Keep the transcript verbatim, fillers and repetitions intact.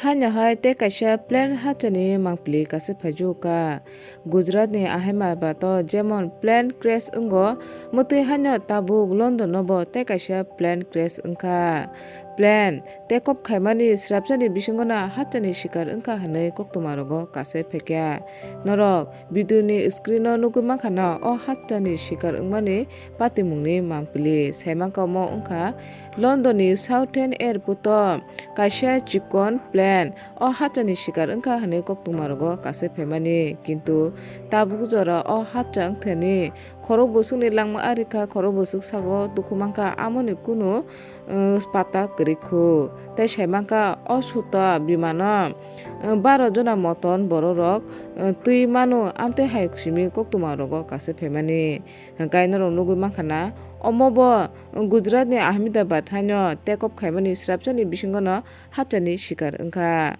Haino hai tei kaisa plane hachani mangpili kasui phaijuka. Gujarat ni Ahmedabad o jemon plane crash wngo, mwtwi haino tabuk London no bo tei kaisa plane crash wngkha. Plane take off khaimani srapsani bisingo no hachani sikar wngkha hwnwi koktwma rogo kasui phaikha. Norok video ni screen o nugwi mankha na o hachani sikar wngmani patimungni mangpili. Saimankha omo wngkha London ni Southend Airport o kaisa chikon plane o hachani sikar wngkha hwnwi koktwma rogo kasui phaimani. Kintu tabuk jora o hacha wngthani khorok bwswkni langma arikha, khorok bwswk sago dukhu mankha, amoni kunu, uh, pata kwrwi khu. Tei saimankha o suta bimano, uh, baro jona moton bororok, uh, twi mano, amtwi hai simi koktwma rogo kasui phaimani. Hwnkhe norok nugwi mankha na, omo bo Gujarat ni Ahmedabad haino take off khaimani srapsani bisingo no hachani sikar wngkha.